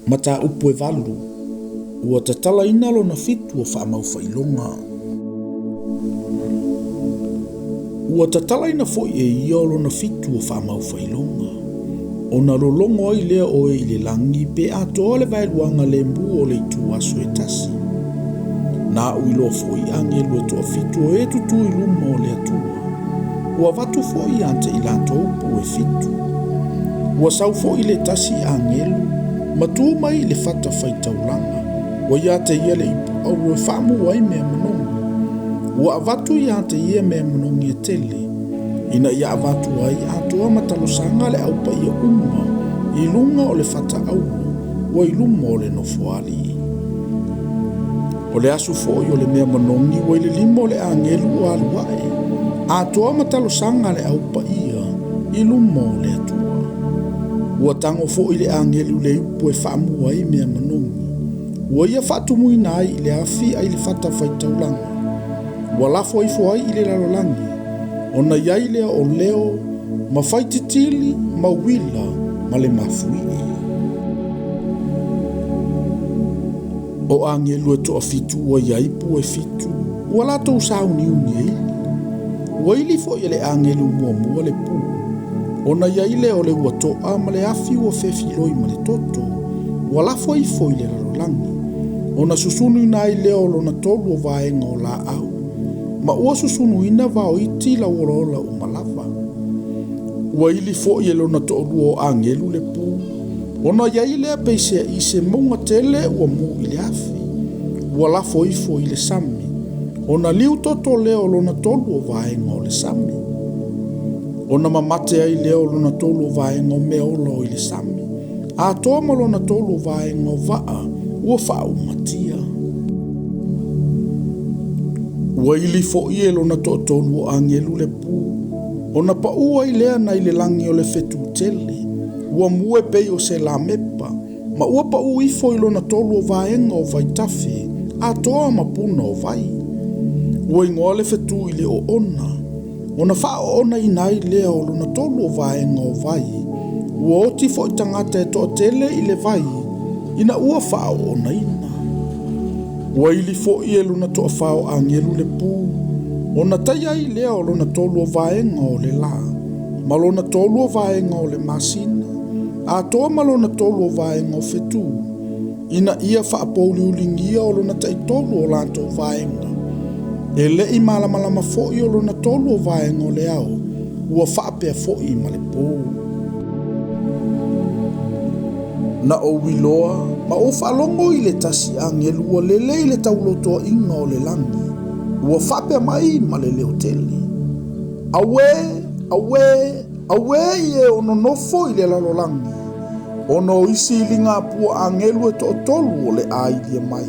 Mataupu e 8, Ua tatalaina lona fitu o faamaufailoga. Ua tatalaina foi e ia o lona fitu o faamaufailoga, ona lologo ai lea o e i le lagi pe atoa le vaeluaga lemu o le ituaso e tasi. Na aʻu iloa foi agelu e toafitu o e tutū i luma o le Atua. Ua avatu foi ia te i latou pu e fitu. Ua sau foi le tasi agelu, ma tu mai i le fata faitaulaga, ua ia te ia le ipu auro e faamu ai mea manogi. Ua avatu ia te ia mea manogi e tele, ina ia avatu ai atoa ma talosaga a le au paia uma i luga o le fata auro ua i luma o le nofoalii. O le asu foi o le mea manogi ua i le lima o le agelu ua alu ae, atoa ma talosaga a le au paia i luma o le Atua. Ua tago foi le agelu i le ipu e faamu ai mea manogi, ua ia faatumuina ai i le afi ai le fata faitaulaga, ua lafo ifo ai i le lalolagi, ona i ai lea o leo ma faititili ma uila ma le mafuie. O agelu e toafitu ua i ai pu e fitu, ua latou sauniuni e ili. Ua ili foi e le agelu muamua le pu, ona i ai lea o le ua toa ma le afi ua fefiloi ma le toto, ua lafo ifo i le lalolagi, ona susunuina ai lea o lona tolu o vaega o laau, ma ua susunuina vaoiti lauolaola uma lava. Ua ili foi e lona toalua o agelu le pu, ona i ai lea peiseai se mauga tele ua mu i le afi, ua lafo ifo i le sami, ona liu toto lea o lona tolu o vaega o le sami. Ona mamate ai lea o lona tolu o vaega o mea ola o i le sami, atoa ma lona tolu o vaega o vaa ua faaumatia. Ua ili foi e lona toatolu o agelu le pu, ona paʻu ai lea nai le lagi o le fetu tele, ua mu e pei o se lamepa, ma ua paʻu ifo i lona tolu o vaega o vaitafe, atoa ma puna o vai. Ua igoa le fetu i le oona, ona faaoonaina ai lea o lona tolu o vaega o vai, ua oti foi tagata e toatele i le vai, ina ua faaoonaina. Ua ili foi e lona toafa o agelu le pu, ona taia ai lea o lona tolu o vaega o le lā, ma lona tolu o vaega o le masina, atoa ma lona tolu o vaega o fetu, ina ia faapouliuligia o lona taitolu o latou vaega. E le i malamalama foi o lona tolu o vaega o le ao, ua faapea foi ma le pō. Na ou iloa ma ou faalogo i le tasi agelu ua lele i le taulotoaʻiga o le lagi, ua faapea mai ma le leo tele, Auē! Auē! Auē i e o nonofo i le lalolagi, ona o isi iliga pua agelu e toatolu o le a ilia mai.